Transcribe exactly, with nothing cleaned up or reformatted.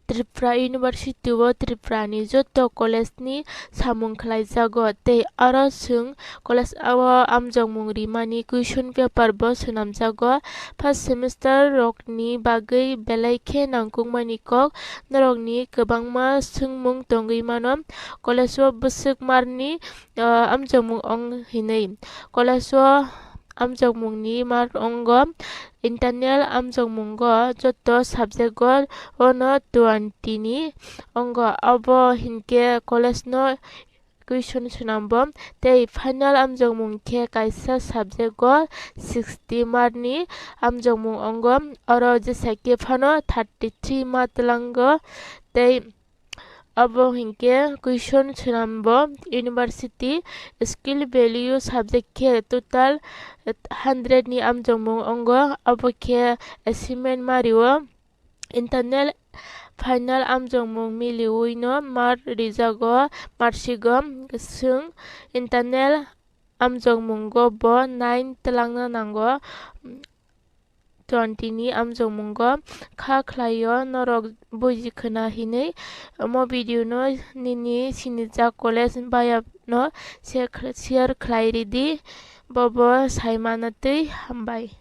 Tripura University o Tripura ni joto college ni samung khlai jago tei aro chwng college o amjokmung rimani question paper bo swnam jago. First semester rok ni bagwi belai khe nangkukmani kok norok ni kwbangma swngmung tongwi mano. College o bwswk mar ni, ah, amjokmung ong hinwi. College o amjokmung ni mar ongo. Internal amjokmungo joto subject o ono twenty ni ongo, abo hinkhe college no question swnambo tei final amjokmung khe kaisa subject o sixty mark ni amjokmung ongo, oro jesa khe phano thirty three ma twlango tei Abo hinkhe question swnambo university skill value subject khe total hundred ni amjokmung ongo, abo khe assignment mario internal final amjokmung miliwino mark rijago marksigo, chwng internal amjokmungo bo nine twlangna nango. Twenty ni amjokmungo kha khlaio norok buji khwna hinwi. Omo video no nini sinijak college baya no share khl-, share khlai ridi, bobo sai manatwi hambai.